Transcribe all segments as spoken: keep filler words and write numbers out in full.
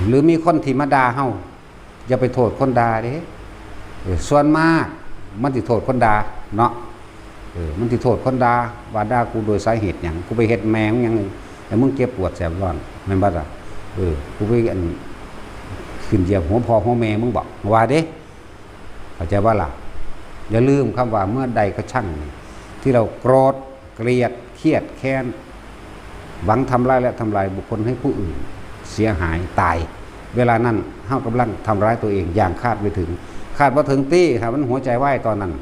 หรือมีคนที่มาด่าเฮา อย่าไปโทษคนด่าเด้ เออ ส่วนมากมันสิโทษคนด่าเนาะ เออ มันสิโทษคนด่า ว่าด่ากูโดยสาเหตุหยัง กูไปเฮ็ดแม่มึงหยัง ให้มึงเจ็บปวดแสบร้อน แม่นบ่ล่ะ เออ กูไปอัน ขึ้นเหยียบหัวพ่อหัวแม่มึงบ่ ว่าเด้ เข้าใจบ่ล่ะ อย่าลืมคำว่าเมื่อใดก็ช่าง ที่เราโกรธ เกลียด เครียดแค้น หวังทำร้ายและทำลายบุคคลให้ผู้อื่นเสียหายตาย เวลานั้นเฮากำลังทำร้ายตัวเองอย่างคาดไม่ถึง คาดบ่ถึงตี้ ถ้ามันหัวใจวายตอนนั้น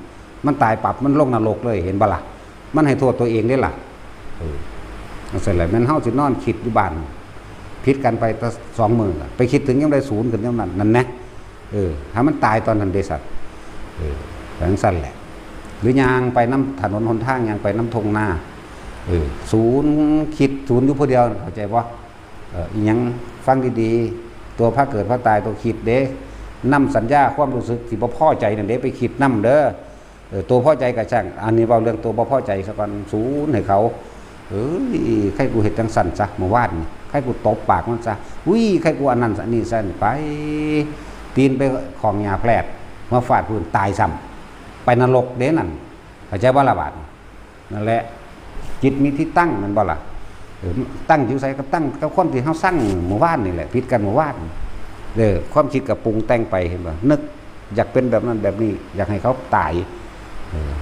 มันตายปั๊บ มันลงนรกเลย เห็นบ่ล่ะ มันให้โทษตัวเองเด้ล่ะ เออ จั่งซั้นแหละ แม่นเฮาสินอนคิดอยู่บ้าน ผิดกันไปแต่สองมื้อ ไปคิดถึงยามใดศูนย์ขึ้นยามนั้น นั่นแหละ เออ ถ้ามันตายตอนนั้นเด้สัตว์ เออ จั่งซั้นแหละ หรือย่างไปนำถนนหนทาง ย่างไปนำท่งนา เออ ศูนย์ คิดศูนย์อยู่ผู้เดียว เข้าใจบ่ เออ อีหยัง ฟังดีๆ ตัวพาเกิดพาตาย ตัวคิดเด้ นำสัญญาความรู้สึกที่บ่พอใจนั่นเด้ ไปคิดนำเด้อ เออ ตัวพอใจก็ช่าง อันนี้เว้าเรื่องตัวบ่พอใจซะก่อน ศูนย์ให้เขา เอ้ย ใครกูเฮ็ดจั่งซั้นซะ เมื่อวานนี่ ใครกูตบปากมันซะ อุ้ย ใครกูอันนั้นซะ อันนี้ซะ ไป ตีนไปของหญ้าแพรด มาฟาดพื้น ตายซ้ำ ไปนรกเด้นั่น เข้าใจบ่ล่ะบาดนี้ นั่นแหละ จิตมีที่ตั้ง แม่นบ่ล่ะ เออ ตั้งอยู่ไสก็ตั้งกับคนที่เฮาซังเมื่อวานนี่แหละ ผิดกันเมื่อวาน เออ ความคิดก็ปรุงแต่งไป เห็นบ่ นึกอยากเป็นแบบนั้นแบบนี้ อยากให้เขาตาย เออ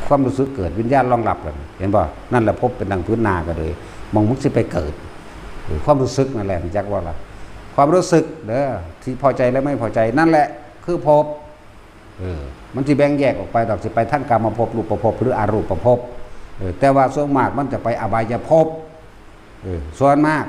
ความรู้สึกเกิด วิญญาณรองรับกัน เห็นบ่ นั่นแหละภพเป็นดังพื้นนาก็เลย หม่องมึงสิไปเกิด เออ ความรู้สึกนั่นแหละ รู้จักบ่ล่ะ ความรู้สึกเด้อ ที่พอใจและไม่พอใจ นั่นแหละคือภพ เออ มันสิแบ่งแยกออกไปดอก สิไปทางกามภพ รูปภพ หรืออรูปภพ เออ แต่ว่าส่วนมากมันจะไปอบายภพ เออ ส่วนมาก